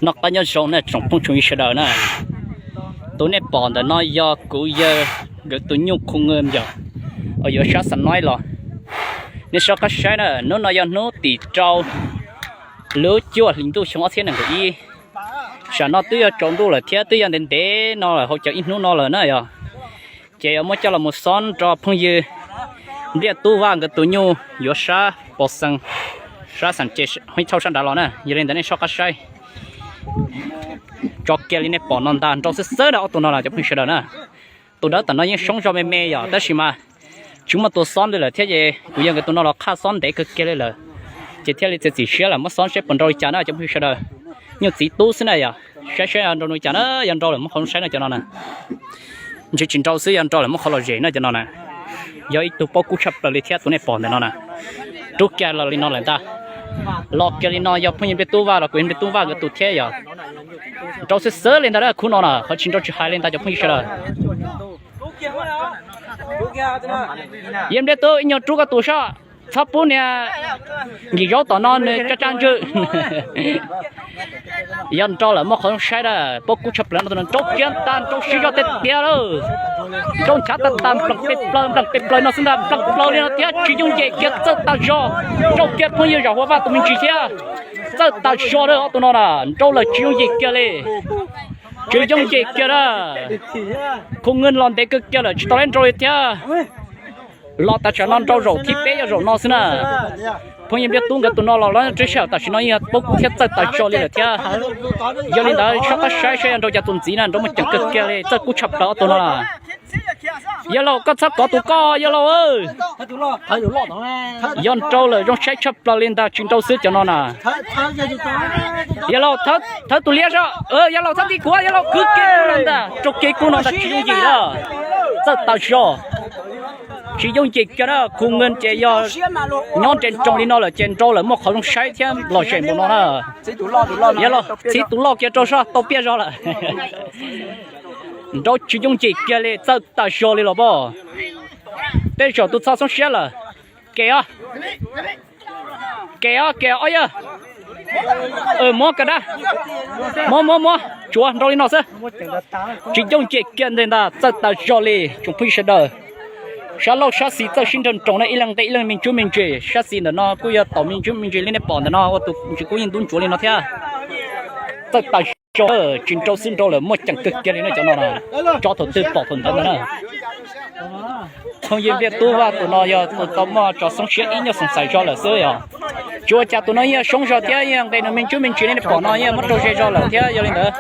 Noj qab nyob zoo na tsoom phooj tsoom ywg sawv daws na. Tus nej pom ntawm no yog kuv yawg nkawd tus nyuj khu nws yog uas yuav sab xa noib los. Nej soj qab saib na, hnub no yog hnub tim rau lub cuaj hlis ntuj xyoo ob txhiab nees nkaum ib. Tam sim no twb yog tsaus ntuj lawm thiab twb yog ntev ntev no lawm, hauv cov ib hnub no lawm na yog. Ces yuav muab coj los mus xob rau phooj ywg Npliaj Tub Vaj nkawd tus nyuj yuav sab Pos Xees, sab Xeem Ces Hoob Thauj sab nrad los na. Yog li ntawd nej soj qab saib, tso kiag li nej pom no ntag, nrau xwb xwb na ob tug no los cov phooj ywg sawv daws na. Tus dawb tam no yeej soob zog me me yog tab sis mas tsis muaj tus xob li lawm thiab ces kuv yawg nkawd tus no los qhaj xob ntev kawg kiag li lawm. Ces thiaj li txiav txim siab lawm muab xob seb puas nrau li cas na cov phooj ywg sawv daws. Nyuj txiv tub xwb na yog, saib saib yog nrau li cas na, yog nrau lawm muab qhov zoo saib no cov no na. Ntshe tsis nrau xwb, yog nrau lawm muab qhov lom zem na cov no na. Yog ib tug pob kub tshaj plaws li thiab tus nej pom ntawm no na. Rub kiag los li no lawm ntag. Los kiag li no yog phooj ywg Npliaj Tub Vaj los kuv yawg Npliaj Tub Vaj nkawd tus thiab yog. Nrau xwb xwb li ntag khub no na, qhov tsis nrau tsis hais li ntag cov phooj ywg sawv daws. Yawg Npliaj Tub, ib nyuag rub koj tus soj, txhob pub niag nkim zaub tom no nws caj caj ntswg. Yog nrau lawm muaj qhov zoo saib na, pob kub tshaj plaws no, nrau kiag tag, nrau siv zog tiag tiag lawm. Nrau nchav tag tag, npleem pes plaws, npleem pes plaws no xwb ntag, npleem plaws li no thiab tsis yooj yim kiag, txawj tas zog. Nrau kiag phooj ywg Zam Huas Vaj tus me ntsis thiab, txawj tas zog lawm ob tug no na, nrau lawm tsis yooj yim kiag li. Tsis yooj yim kiag na. Khu nws los ntev kawg kiag lawm tsis tau leb nrau li thiab. Los tas tsam no nrau zaum thib peb yog zaum no xwb na. Phooj ywg Npliaj Tub nkawd tus no los lawv twb sij hawm tam sim no yeej pob kub thiab txawj tas zog li lawm thiab. Yog li ntawd soj qab saib saib yog nrau cas tus ntxiv na, nrau muaj ceem kawg kiag li, txawj kub tshaj plaws ob tug no na. Yawg laus koj txhob kov tus koj yawg laus. Yog nrau lawm zoo saib tshaj plaws li ntag, tsis nrau xwb cov no na. Yawg laus, thawb tus liab soj, yawg laus txhob nti kuv, yawg laus kwv kiag kub no ntag, rau kiag kub no ntag, tsis yooj yim na. Txawj tas zog. Tsis yooj yim kiag na, khu nws ces yog nyob nres nroos li no lawm ces nrau lawm muaj qhov zoo saib thiab lom zem npaum no na. Yawg laus txhiv tus loj kiag rau soj tau piaj zog lawm. Nrau tsis yooj yim kiag li, txawj tas zog li los pob. Tej zaum tus txho xoob siab lawm. Kem os, kem os, kem os ob yawg. Muab kawg dab. Muab muab muab, tsuav nrau li no xwb. Tsis yooj yim kiag li ntag, txawj tas zog li tsoom phooj ywg sawv daws. Sab laug sab xis txawj sib nrag nroos na, ib leeg nqe ib leeg me ntsuj me ntsis. Sab xis ntawm no kuj yog tom me ntsuj me ntsis li nej pom ntawm no ua tus ntsis kuj yeej ntub ntsuav li no thiab. Txawj tas zog, tsis nrau xwb nrau lawm muaj ceem kawg kiag li no cov no na. Tso thaum twg pom thaum ntawd ntag na. Phooj ywg Npliaj Tub Vaj tus no yog tus tau muaj tso xoob siab ib nyuag xoom xais zog lawm xwb yog. Tsis ua cas tus no yeej soob zog thiab yeej nqe nws me ntsuj me ntsis li nej pom no yeej muab rau ze zog lawm thiab yog li ntawd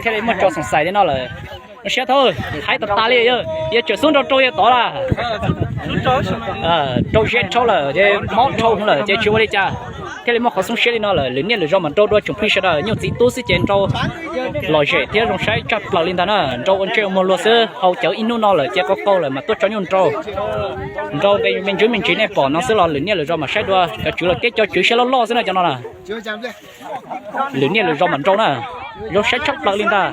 thiaj li muaj tso xoom xais li no lawm. Siab thab, hais tas tas li, yog tseem xub nrau rau yawg tod lawm. Rau ze rhau lawm, mob dhau lawm ces tsis ua li cas, thiaj li muaj qhov xoob siab li no lawm. Lwm niaj lwm zaus mas nrau dua tsoom phooj ywg sawv daws, nyuj txiv tub xwb ces nrau lom zem thiab zoo saib tshaj plaws li ntag na. Nrau ua ntsej ua muag luag xwb, haus cawv ib hnub no lawm ces qaug qaug lawm mas tuaj tso nyuj nrau. Nrau nqe me ntsuj me ntsis nej pom no xwb los lwm niaj lwm zaus mas saib dua, cov tswv los tib co tswv siab loj loj xwb na cov no na. Lwm niaj lwm zaus mas nrau na, zoo saib tshaj plaws li ntag.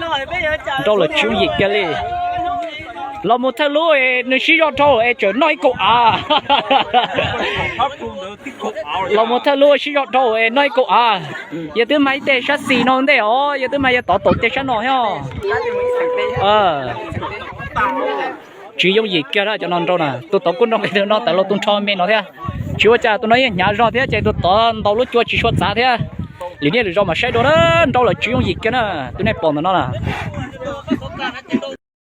Nrau lawm tsis yooj yim kiag li. Los mus thawj lub es nws sib zog dhau es tseem noj ib kaum av. Los mus thawj lub sib zog dhau es noj ib kaum av. Yog twb mag ib teg sab xis no ntej os, yog twb mag yog tod taum teg sab no thiab. Tsis yooj yim kiag na cov no nrau na, tus tod kuj nrau nqe no tawm los tus nrho me no thiab. Tsis ua cas, tus no yeej hnyav zog thiab ces tus tod ntaus lub cua tsis tshua txav thiab. Lwm niaj lwm zaus mas saib dua na, nrau lawm tsis yooj yim kiag na, tus nej pom ntawm no na.